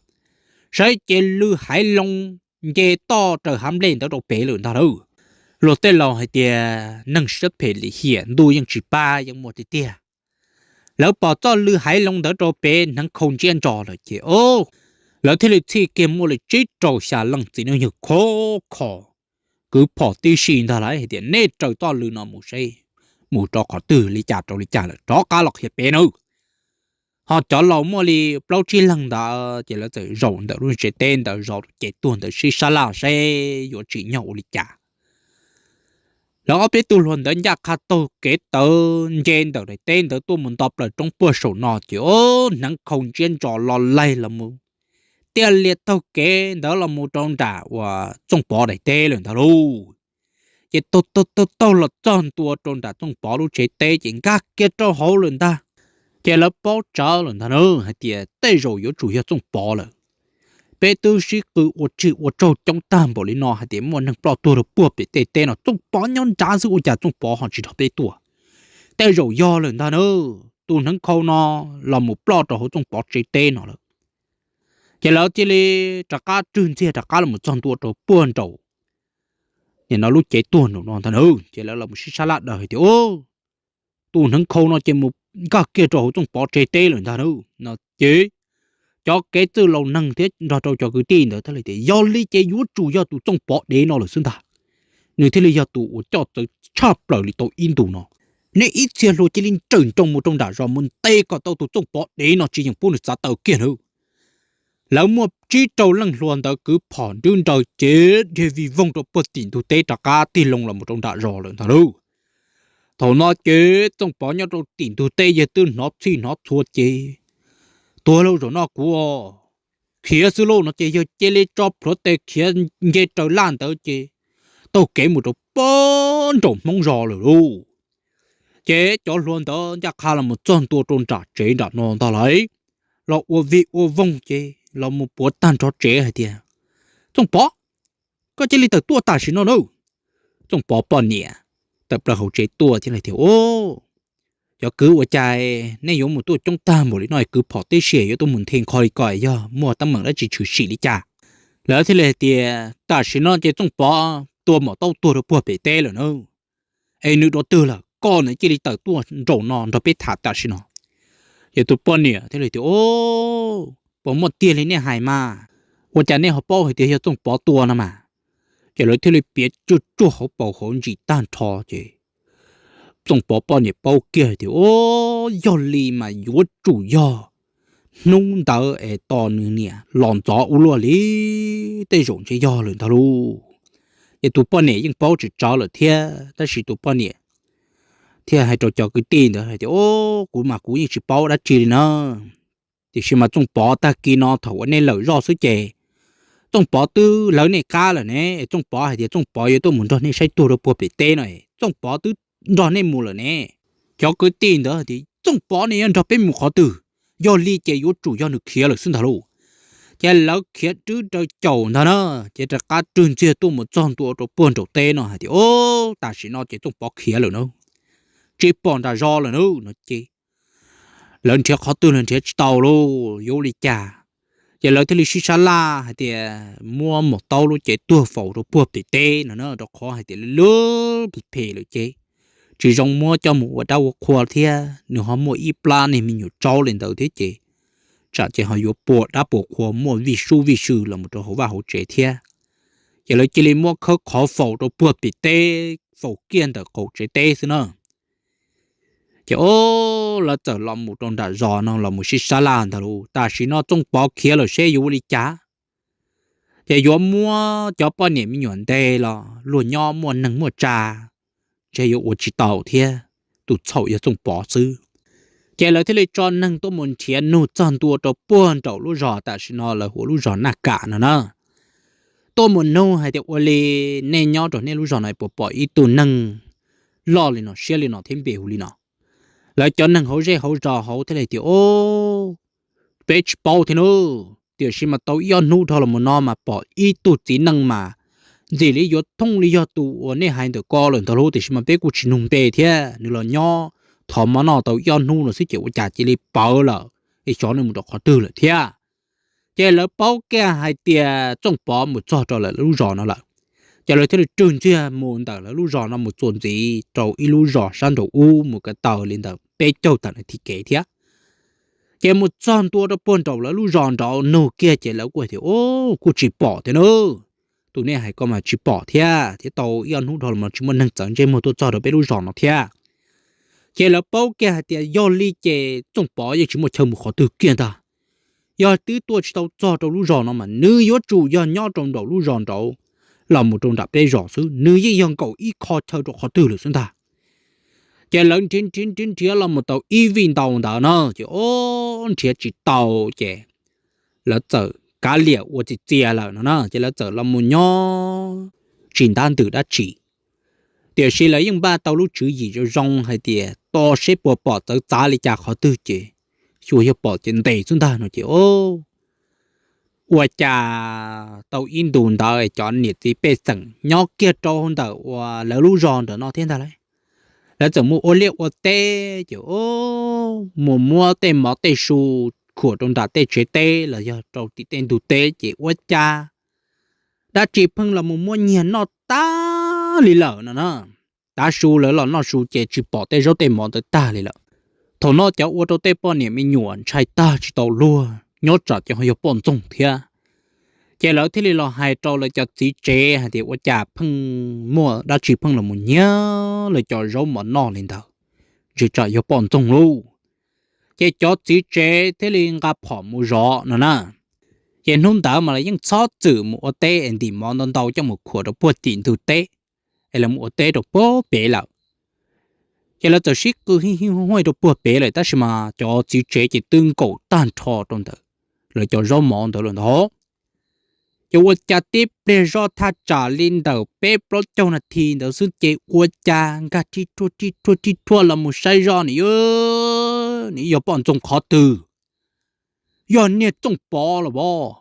Saib ces lw haiv loo nce toj raws hav nplej ntawd rau pem lawm ntag lauj. Luag tej laus hais tias neeg siab phem lim hiam ntuj yeej tsis pab yeej muaj tiag tiag. Lawv pom txoj lw haiv loo ntawd rau pem hneev khau ntsiab ntso lawm ces o, lawv thiaj li txhij kiag muaj li tsib rau xya leej txiv neej yawg khov kho, kwv phom tib si ntag lauj, hais tias nej raws txoj lw no mus seb mus rau qhov twg li cas rau li cas lawm rov qab los qhia peb nawb. Ho cov laus muaj li plaub tsib leeg ntawd ces lawv txawm zaum ntawm lub tsev teb ntawd zov tus cev tuag ntawd sib sab laj seb yuav tsim nyog ua li cas. Lawv ob peb tug hluas ntawd ncaj qha taug kev tawv nce ntawm daim teb ntawd tuaj mus nto plaws roob puag saum no ces o, hneev khau ntsiab ntsos los laig los mus, tiaj lias taug kev ntawd los mus rau nram uas Txooj Pov daim teb lawm ntag lauj. Ces taug taug taug taug los txog ntua rau nram Txooj Pov lub tsev teb ces nkag kiag rau hauv lawm ntag. Ces lawv paub tsawv lawm ntag na hais tias tej zaum yuav tsum yog Txooj Pov lawm. Peb twb sib qw ua tsaug ua tsaug coob tag npaum li no hais tias muaj neeg ploj tuag rau puag pem tej teb no, Txooj Pov nyob nrad xwb ua cas Txooj Pov ho tsis nrog peb tuaj? Tej zaum yog lawm ntag na, tus hneev khau no los mus ploj rau hauv Txooj Pov tsev teb no lawm. Ces lawv thiaj li rov qab rwg ntxiag rov qab los txog ntua rau puag nraum nim no lub cev tuag nraum no ntag na. Ces lawv los sib sab laj daws hais tias, tus hneev khau no ces mus nkag kiag rau hauv Txooj Pov tsev teb lawm ntag na. No ces cov kev txwj laus neeg thiab nrog rau cov kwv tij ntawd thiaj li tias, yog li ces yuav tsum yog tus Txooj Pov dev no lawm xwb ntag. Nws thiaj li yog tus uas coj txawv tshaj plaws li tau ib ntus no. Nej ib txhia hluas cia li nrawm nroos mus rau nram zos mus ntes kom tau tus Txooj Pov dev no tsis yeem pub nws txav taw kiag nawb. Lawv muaj tsib rau leej hluas ntawd kwv phom nrwb nraws cev dhia vij voog rau puag tim ntug teb rov qab tig loo los mus rau nram zos lawm ntag lauj. Thaum no ces Txooj Pov nyob rau tim ntug teb yawg twb hnov txhij hnov txhua ces, tuag lauj, zaum no kuv khiav xwb lauj no ces yawg cia li tso plhuav tes khiav nce raws laj ntawd ces taug kev mus rau puag nraum Hmoob zos lawm lauj. Ces cov hluas ntawd ncaj qha los mus txog ntua rau nram tsev nram no ntag lauj, los ua vij ua voog ces los mus puav tag nrho tsev hais tias, Txooj Pov, koj cia li tawm tuaj tam sim no nawb. Txooj Pov poj niam tawm plaws hauv tsev tuaj thiab hais tias, cov kwv, ua cas nej yuav mus tuaj coob tag npaum li no, kwv phom tib si yuav tuaj mus nthe nkho li ko, yog muaj teeb meem dab tsi tshwm sim li cas? Lawv thiaj li hais tias, tam sim no ces Txooj Pov tua maum taub tuag rau puag pem teb lawm na. Es nws dua twg lawm, koj cia li tawm tuaj nraum no nrog peb tham tam sim no. Ces tus poj niam thiaj li tias, puas muaj tiag li nej hais mas? Ua cas nej ho paub hais tias yog Txooj Pov tua no mas? Ces lawv thiaj li piav tsuj tsuaj hauv paus hauv ntsis tag nrho ces Txooj Pov poj niam paub kiag tias, yog li mas yuav tsum yog hnub ntawd es tos nws niam los ntxov ua luaj li, tej zaum ntshe yog lawm ntag lauj. Ces tus poj niam yeej paub tsis tsawv lawm thiab, tab sis tus poj niam thiaj hais rau cov kwv tij ntawd hais tias, kuv mas kuv yeej tsis paub dab tsi li na. Tiam sis mas Txooj Pov tag kis no thaum uas nej lawm zoj xwb ces Txooj Pov twb lawv nej qab lawm ne. Txooj Pov hais tias Txooj Pov yuav tuaj mus nrog nej saib tuag rau puag pem teb no, Txooj Pov twb nrog nej mus lawm ne. Cov kwv tij ntawd tias, Txooj Pov ne yuav nrog peb mus qhov twg? Yog li ces yuav tsum yog nws khiav lawm xwb ntag lauj. Ces lawv khiav rwb raws caum ntag na, ces rov qab rwg ntxiag tuaj mus txog ntua rau puag nraum teb no hais tias, tam sim no ces Txooj Pov khiav lawm na, tsis pom nram zos lawm na no ces lawv nrhiav qhov twg los nrhiav tsis tau lauj, yuav ua li cas? Ces lawv thiaj li sib sab laj hais tias muab maum taub lub cev tuag faus rau puag pem teb no na, rau qhov hais tias lub phem lawm ces tsis zoo muab coj mus ua dab ua qhua thiab nws ho muaj ib plab niag me nyuam tsaub li ntawd thiab ces tsam ces ho yuav puas dab puas qhua muaj vij sub vij sw los mus rau hauv vaj hauv tsev thiab. Ces lawv cia li muab khawb qhov faus rau puag pem teb, faus kiag ntawm qaum tsev teb xwb na. Ces o, lawv txawm los mus rau nram zos no los mus sib sab laj ntag lauj, tam sim no Txooj Pov khiav lawm seb yuav ua li cas? Ces yuav muab cov poj niam me nyuam ntes los luag nyob muaj neeg muaj tsa, ntshe yuav ua tsis tau thiab, tus txhaum yog Txooj Pov xwb. Ces lawv thiaj li tso neeg tuaj mus nrhiav nug txog ntua rau puag nraum lub zos tam sim no lawv hu ua lub zos Naj Kam no na. Tuaj mus nug hais tias, ua li nej nyob rau nej lub zos no puas pom ib tug neeg loj li no siab li no thiab npe hu li no? Lawv cov neeg hauv zej hauv zos hauv thiaj li tias, o, peb tsis paub thiab nawb, tiam sis mas tau ib ob hnub dhau los no mas pom ib tug txiv neej mas ntxim li yuav thooj li yog tus uas nej hais ntawm ko lawm ntag lauj, tiam sis mas peb kuj tsis nug npe thiab, nws los nyob thov mov noj tau ib ob hnub no xwb ces ua cas cia li pawv lawm, es xyov nws mus rau qhov twg lawm thiab. Ces lawv paub kiag hais tias Txooj Pov mus txog rau lawv lub zos no lawm, ces lawv thiaj li rwg ntxiag mus ntawm lawv lub zos no mus txuas ntxiv rau ib lub zos sab nraum ub mus ko taw li ntawm peb caug tawm nas this kev thiab. Ces mus txog ntua rau puag nraum lawv lub zos nraud nug kiag ces lawv kuj tias, o, kuj tsis pom thiab nawb, tus nej hais ko mas tsis pom thiab, thiab tau ib ob hnub dhau los tsis muaj neeg txawv ntsej muag tuaj txog rau peb lub zos no thiab. Ces lawv paub kiag hais tias yog li ces Txooj Pov yeej tsis muaj chaw mus qhov twg kiag ntag. Yog twb tuaj tsis tau txog rau lub zos no mas nws yuav tsum yog nyob rau nraum lub zos nraud los mus rau nram peb zos xwb, nws yeej yog nkaum ib qho chaw rau qhov twg lawm xwb ntag. Ces lawv nrhiav nrhiav nrhiav nrhiav los mus tau ib vij ntau ntawd na, ces o nrhiav tsis tau, ces lawv txawm kav liam ua txias txias lawm no na, ces lawv txawm los mus nyob tsis ntab ntws dab tsi. Tiam sis lawv yeej npaj tau lub tswv yim zoo zoo hais tias tos seb puas pom txawv txav li cas qhov twg ces xyuas yog pom ces ntes xwb ntag no ces o ua cas tau ib ntus ntawd cov niam txiv pej xeem nyob kiag rau ntawm uas lawv lub zos ntawm no thiab ntag lauj. Lawv txawm mus ua liaj ua teb ces mus muab tej mov tej su khuam rau nram tej tsev teb los yog rau tim tej ntug teb ces ua cas dab tsi pheej los mus muab nyiag noj tag li lawm no na. Tav su lawv los noj su ces tsis pom tej zaub tej mov ntawd tag li lawm. Thaum no cov ua rau tej poj niam me nyuam ntshai tag tsis tau luag, nyob tsam ces ho yog poj ntxoog thiab. Ces lawv thiaj li los hais rau lawv cov txiv tsev hais tias ua cas pheej muaj dab tsi pheej los mus nyiag lawv cov zaub mov noj li ntawd, ntshe tsam yog poj ntxoog lauj. Ces cov txiv tsev thiaj li nqa phom mus zov no na. Ces hnub ntawd mas lawv yeej txhob txwm mus ua teb es ntim mov ntau ntau coj mus khuam rau puag tim ntug teb, es lawv mus ua teb rau puag pem lawm. Ces lawv txawm sib qw hij hij huaj huaj rau puag pem lawm tab sis mas cov txiv tsev ces twb nkaum tag nrho rau ntawm lawv cov zaub mov ntawd lawm ntag. Ces ua cas tib pliag zoj thaj tsam li ntawm peb plaub caug nas this ntawd xwb ces ua cas nkag rhib rhuaj rhib rhuaj rhib rhuaj los mus saib zoj nws, nws yog poj ntxoog qhov twg, yog niag Txooj Pov los as.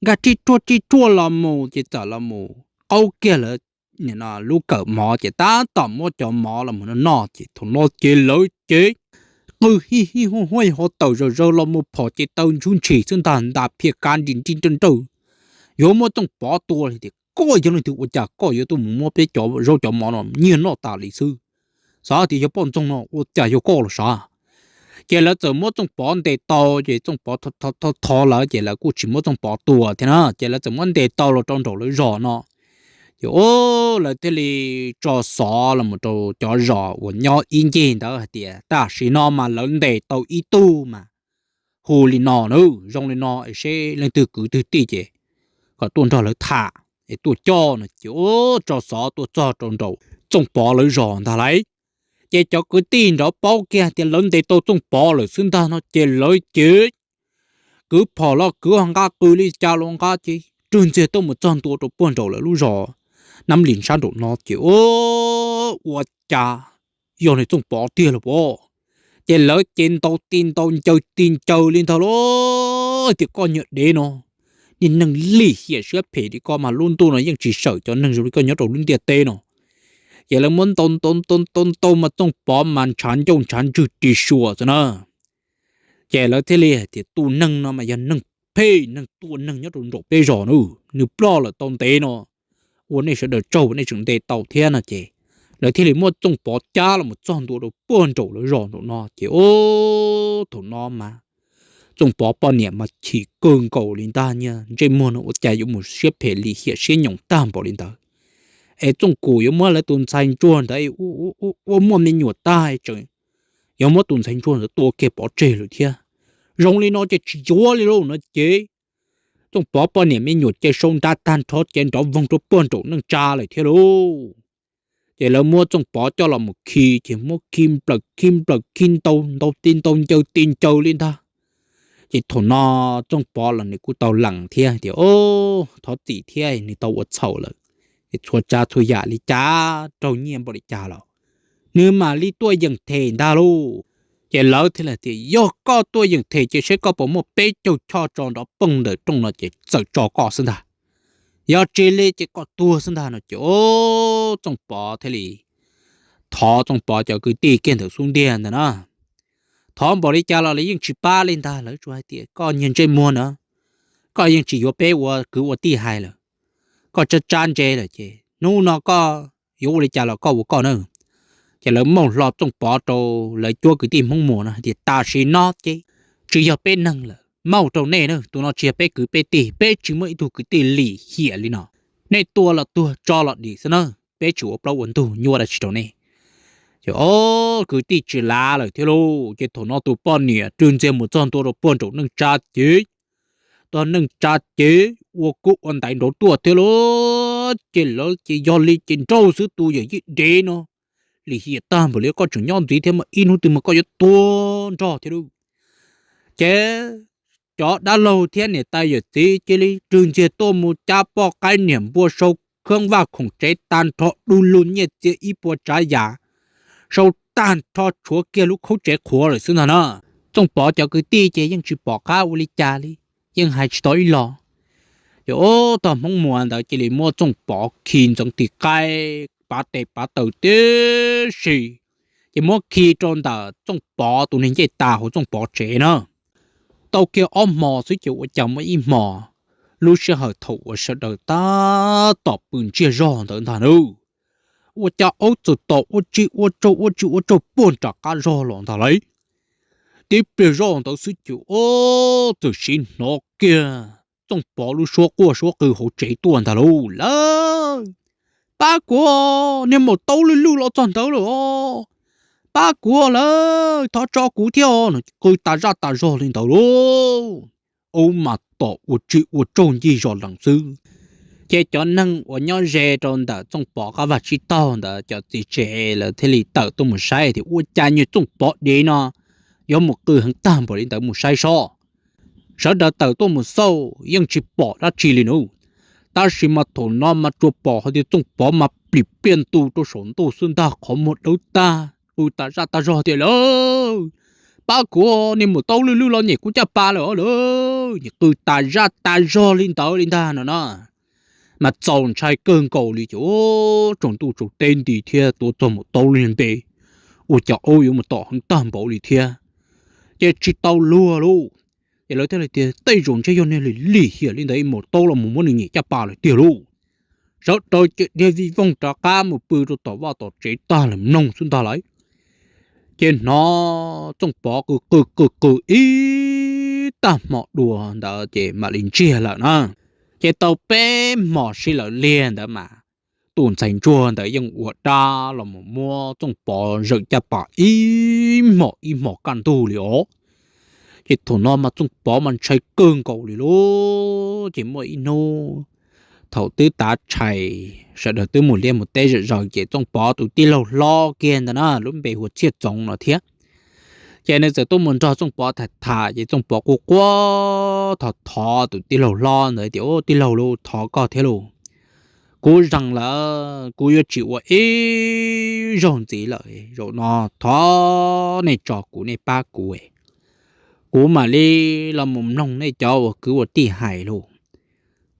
Nkag rhib rhuaj rhib rhuaj los mus ces txawm los mus qaub kiag lawv lub kawm mov ces tab tom muab cov mov los mus noj noj ces thaum no ces lawv ces qw hij hij huaj huaj hov tawm zom zaws los mus phom ces taw ntsuj ntshis xwb ntag, nta phiaj kab nti nrij nrawj nrawj, yuav muab Txooj Pov tua li tias koj yog leej twg ua cas koj yuav tuaj mus muab peb cov zaub cov mov no nyiag noj tas li xwb, xav tias yog poj ntxoog no ua cas yog koj los sav. Ces lawv txawm muab Txooj Pov ntes tau ces Txooj Pov thov thov lawv ces lawv kuj tsis muab Txooj Pov tua thiab na, ces lawv txawm muab ntes tau los rau nraum lawv zos no. Ces lawv thiaj li tso xov los mus rau cov zos uas nyob ib ncig ntawd hais tias tam sim no mas lawv ntes tau ib tug mas hu li no na, zoo li no es seb leej twg kwv twg tij ces kom tuaj nrog lawv tham es tuaj coj no ces tso xov tuaj txog rau nraum Txooj Pov lawv zos ntag lauj. Ces cov kwv tij nrov paub kiag tias lawv ntes tau Txooj Pov lawm xwb ntag no ces lawv ces kwv phom los kwv ho nqa qw li cas los nqa ces rwg ntxiag tuaj mus txog ntua rau puag nraum lawv lub zos Nab Lis sab nraum no ces ua cas yog niag Txooj Pov tiag los as. Ces lawv ces ntaus tis ntaus ncaws tis ncaws li ntag lauj, tias koj niag dev no, niag neeg lim hiam siab phem li koj mas lub ntuj no yeej tsis sawm cov neeg zoo li koj nyob rau lub ntiaj teb no. Ces lawv muab ntaus ntaus ntaus ntaus ntaus mas Txooj Pov mas ntshav ncauj ntshav ntswg ris suas xwb na. Ces lawv thiaj li hais tias tus neeg no mas yog neeg phem neeg tua neeg nyob rau nraum peb zos na, nws ploj lawm tau ntev no, ua nej sawv daws tsaug nej tseem ntes tau thiab no ces lawv thiaj li muab Txooj Pov cab los mus txog ntua rau puag nraum lawv zos nraum no ces thaum no mas Txooj Pov poj niam mas chim kawg nkaus li ntag, niag ntsej muag no ua cas yuav mus siab phem lim hiam siab nyoos tag npaum li ntawd. Es Txooj Kus yuav muab lawv tus ntxhais ntsuag ntawd ua muaj me nyuam tag tseem yuav muab tus ntxhais ntsuag ntawd tua kiag pov tseg lawm thiab. Zoo li no ces tsis yuav li lauj no ces Txooj Pov poj niam me nyuam ces sau nra tag nrho ces nrov voog rau puag nraum neej tsa lawm thiab lauj. Ces lawv muab Txooj Pov coj los mus khi ces muab khi nplawm khi nplawm khi ntaus ntaus tis ntaus ncaws tis ncaws li ntag. Ces thaum no Txooj Pov los nws kuj tau lees thiab tias, Thov txim thiab, nws tau ua txhaum lawm, es txhua tsav txhua yam li cas raug nyiaj npaum li cas los nws mam li tuaj yeem them ntag lauj. Ces lawv thiaj li tias, Yog koj tuaj yeem them ces seb koj puas muaj peb caug choj tso nrov poog ntawm rooj no ces txawm tso koj xwb ntag. Yog tsis li ces koj tuag xwb ntag no ces Txooj Pov thiaj li thov Txooj Pov cov kwv tij kiag ntawm xub ntiag ntawd na. Thov npaum li cas los lawv yeej tsis pab li ntag, lawv tsuas hais tias, Koj niag ntsej muag na, koj yeej tsis yuav peb ua kwv ua tij hais lawm, koj tsab tsab ntse lawm ces hnub no koj yuav ua li cas los koj ua koj na. Ces lawv muab hlo Txooj Pov rau lawv cuab kwv tij Hmoob Muas no hais tias, Tam sim no ces tsis yog peb neeg lawm, muab rau nej na, tus no tsis yog peb kwv peb tij, peb tsis muaj ib tug kwv tij lim hiam li no. Nej tua los tuag, tso los dim xwb na, peb tsis ua plaub ua ntug nyuaj dab tsi rau nej. Ces ob kwv tij tsis lav lawm thiab lauj. Ces thaum no tus poj niam rwg ntxiag mus txog ntua rau puag nraum neej tsa ces, txog neej tsa ces ua kub ua ntaiv nraud tuaj thiab lauj. Ces lawv ces yog li ces nrauj xwb, tus yawm yij dev no lim hiam tag npaum li, koj tseem nyob ntxiv thiab mas ib hnub twg mas koj yuav tuag nrog thiab lauj. Ces cov dab laug thiab niam tais yawm txiv cia li rwg ntxiag tuaj mus cab poj qaib niam npua, sau khab vaj khoom tsev tag nrho, du lug nyiaj txiag ib puas tsav yam, sau tag nrho tshuav kiag lub khaub tsev qhuav lawm xwb ntag na. Txooj Pov cov kwv tij ces yeej tsis pom qab ua li cas li, yeej hais tsis tau ib los. Ces ob tog Hmoob Muas ntawd cia li muab Txooj Pov khi ntxeev tis qaib pav tes pav taw tib si, ces muab khi rau ntawm Txooj Pov tus neeg ncej tas hauv Txooj Pov tsev na. Tau kiag ob hmo xwb ces ua cas muaj ib hmo, lub sij hawm thaum uas sawv daws tab tom pw ntsiag zog ntawd ntag na, ua cas aub txawm tom ua tsij ua tsaug ua tsij ua tsaug puag nram qab zog los ntag lauj. Tib pliag zoj ntawd xwb ces ob txawm siv hnov kiag Txooj Pov lub suab quaj suab qw hauv tsev tuaj ntag lauj. Lawv, pab kuv, niag maum taub lwj lwj los txog ntawd lawm os, pab kuv lawv, thov tso kuv thiab os, no qw tas zaj tas zog li ntawd lauj. Aub mas tom ua tsij ua tsaug ncig zos lees xwb. Ces cov neeg uas nyob ze rau ntawm Txooj Pov qab vaj tsib taug ntawd, cov txiv tsev lawv thiaj li tawm tuaj mus saib tias ua cas nyuag Txooj Pov dev no yuav mus qw heev tag npaum li ntawd, mus saib seb. Sawv daws tawm tuaj mus xauj yeej tsis pom dab tsi li nub. Tab sis mas thaum no mas tsuas pom hais tias Txooj Pov mas plim pliaj ntu rau saum ntuj xwb ntag, qhov muag dawb tag, qw tas zaj tas zog tias, Lawv, pab kuv, niag maum taub lwj lwj los nyem kuv caj pas lawm os lawv, qw tas zaj tas zog li ntawd li ntag no na. Mas txaus ntshai kawg nkaus li ces tsaus ntuj tsaus teb nti thiab tuav txog maum taub lwj npe, ua cas aub yuav mus tom heev tag npaum li thiab. Ces tsis tau luag lauj. Ces lawv thiaj li tias tej zaum ntshe yog niag lim hiam li ntawd ib maum taub los mus muab nws nyem caj pas lawm tiag lauj. Sawv daws ces dhia vij voog rov qab mus pw rau tom vaj tom tsev tag lawm mloog xwb ntag lauj. Ces hnov Txooj Pov qw qw qw qw ib tag hmo dua ntawd ces mam li ntsiag lawm na. Ces tau peb hmos sij lawm liag ntawd mas tus ntxhais ntsuag ntawd yeej ua dab los mus muab Txooj Pov zawm caj pas ib hmos ib hmos kaj ntug li os. Ces thaum no mas Txooj Pov mas ntshai kawg nkaus li lauj. Ces muaj ib hnub thaum twb tav tshais, sawv daws twb mus liaj mus teb zom zaws ces Txooj Pov tus tij laug hlob kiag ntawd na, lub npe hu ua Txhiaj Txoov no thiab, ces nws txawm tuaj mus nrog Txooj Pov tham tham ces Txooj Pov quaj quaj thov thov tus tij laug hlob ntawd tias, Ub, tij laug lauj, thov koj thiab lauj, kuv zeeg lawm, kuv yuav tsis ua ib zaug ntxiv lawm, zaum no thov nej tso kuv, nej pab kuv, kuv mam li los mus mloog nej cov ua kwv ua tij hais lauj.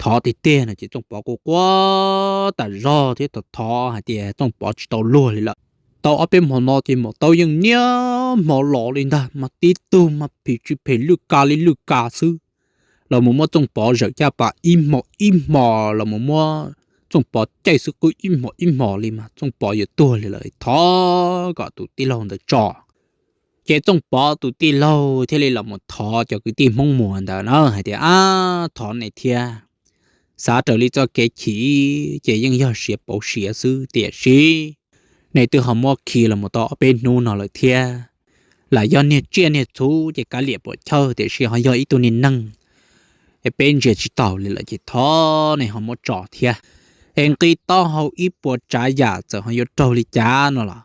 Thov tiag tiag no ces Txooj Pov quaj quaj tas zog thiab thov thov hais tias Txooj Pov tsis tau luag li lawm. Tau ob peb hmo no ces maum taub yeej niaj hmo los li ntag, mas tib tug mas phim tsis phem lwj ka li lwj ka xwb, los mus muab Txooj Pov zawm caj pas ib hmos ib hmos, los mus muab Txooj Pov caij xwb qwb ib hmos ib hmos li mas Txooj Pov yuav tuag li lawm, thov kom tus tij laug ntawd tso. Ces Txooj Pov tus tij laug thiaj li los mus thov cov kwv tij Hmoob Muas ntawd na hais tias, Ab, thov nej thiab, xav raws li txoj kev chim ces yeej yog siav pauv siav xwb, tiam sis nej twb ho muab khi los mus tau ob peb hnub no lawm thiab. Lam yog niag tsiaj niag txhu ces kav liam puam chawj, tiam sis ho yog ib tug niag neeg es peb ntsia tsis taus li lawm ces thov nej ho muab tso thiab. Es nqi taub hau ib puas tsav yam txawm ho yuav raug li cas no los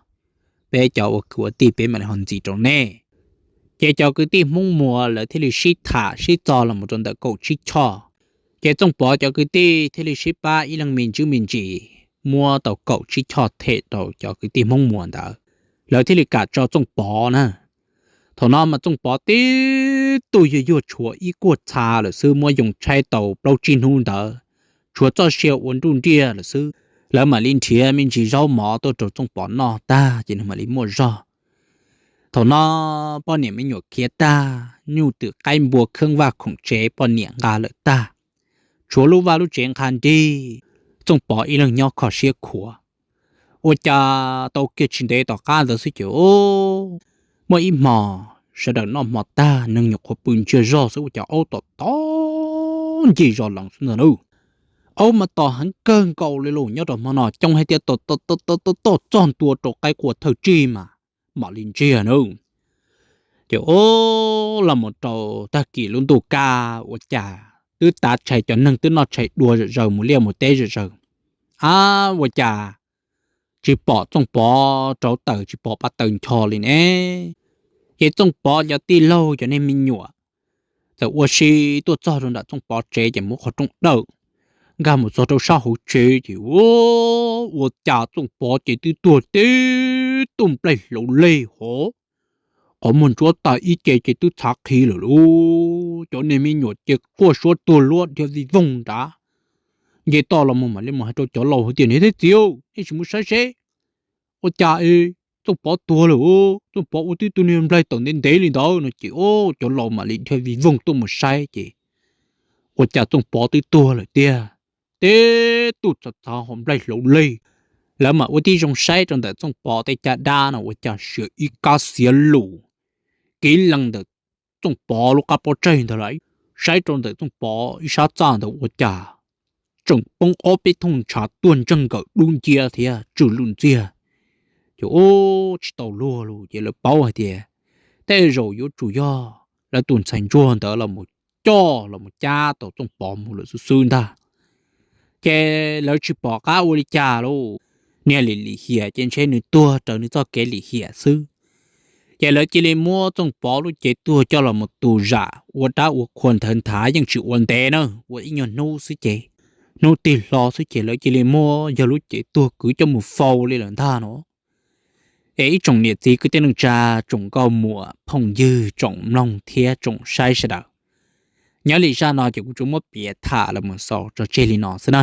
peb cov ua kwv ua tij peb mam li ho ntxiv rau nej. Ces cov kwv tij Hmoob Muas lawv thiaj li sib tham sib txo los mus rau ntawm kaum tsib choj. Ces Txooj Pov cov kwv tij thiaj li sib pab ib leeg me ntsis me ntsis muab tau kaum tsib choj them rau cov kwv tij Hmoob Muas ntawd, lawv thiaj li kam tso Txooj Pov na. Thaum no mas Txooj Pov tib tug yuag yuag tshuav ib kuag txha lawm xwb, muab yoo tshaib tau plaub tsib hnub ntawd, tshuav txoj sia ua nruj nriaj lawm xwb. Lawv mam li nrhiav me ntsis zaub mov tuaj rau Txooj Pov noj tag ces nws mam li muaj zog. Thaum no poj niam me nyuam khiav tag, nyuj twm qaib npua khab vaj khoom tsev poj niam nqa lawm tag, tshuav lub vaj lub tsev nqha nrig, Txooj Pov ib leeg nyob kho siab khuav. Ua cas tau kiag tsis ntev tom qab ntawd xwb ces muaj ib hmo sawv daws noj hmo tag, neeg nyuam qhuav pw ntsiag zog xwb ua cas aub tom tom ncig zos lees xwb ntag lauj. Aub mas tom heev kawg nkaus li lauj, nyob rau hmo no coob hais tias tom tom tom tom tom txog ntua rau qaib qua thawj tsig mas mam li ntsiag na. Ces o, los mus rau tag kis lub ntuj kaj ua cas twb tav tshais, cov neeg twb noj tshais dua zom zaws, mus liaj mus teb zom zaws, ab ua cas tsis pom Txooj Pov rauv taws, tsis pom pab taws ncho li ne. Ces Txooj Pov cov tij laug cov niag me nyuam txawm ua si tuaj txog rau nram Txooj Pov tsev ces muab qhov rooj dawm, nkag mus txog rau sab hauv tsev ces ua cas Txooj Pov ces twb tuag tib tug nplaig hlauv leg hov, qhov muag ntsuab tag ib ce ces twb txhav qhi lawm lauj. Cov niag me nyuam ces quaj suab tuag luab dhia vij voog nrad. Nce toj los mus mam li mus hais rau cov laus hais tias, niam thiab txiv, nej sim mus saib seb ua cas Txooj Pov tuag lawm, Txooj Pov ua tib tug niag nplaig tawm ntev ntev li ntawd no ces o, cov laus mam li dhia vij voog tuaj mus saib ces ua cas Txooj Pov twb tuag lawm tiag, tib tug txhav txhav hauv nplaig hlauv leg. Lawv mam ua tib zoo saib rau ntawm Txooj Pov tej caj dab no ua cas siav ib kab xiav lus kiv lees ntawm Txooj Pov lub qab pob tsaig ntawd lawm. Saib rau ntawm Txooj Pov ib sab txaj ntawd ua cas tseem poob ob peb thooj ntshav tuaj ntseeg nkawm dub nciab thiab tsw lwj ntxiag. Ces ub, tsis tau luag lauj, ces lawv paub hais tias tej zaum yuav tsum yog lawv tus ntxhais ntsuag ntawd los mus coj los mus cab tau Txooj Pov mus lawm xwb xwb ntag. Ces lawv tsis pom qab ua li cas lauj, niag lim lim hiam ces ntshe nws tuag raws nws txoj kev lim hiam xwb. Ces lawv cia li muab Txooj Pov lub cev tuag coj los mus tu zam ua dab ua qhua nthawv nthav yeej tsis ua ntev na, ua ib nyuag hnub xwb ces, hnub tig hlo xwb ces lawv cia li muab yog lub cev tuag kwv coj mus faus li lawm ntag no. Es ib tsoom niam txiv kwv tij neej tsa, tsoom nkauj muam phooj ywg, tsoom mloog thiab tsoom saib sawv daws, nyob li zaj no ces kuv tsuas muab piav tham los mus xaus tso tseg li no xwb na.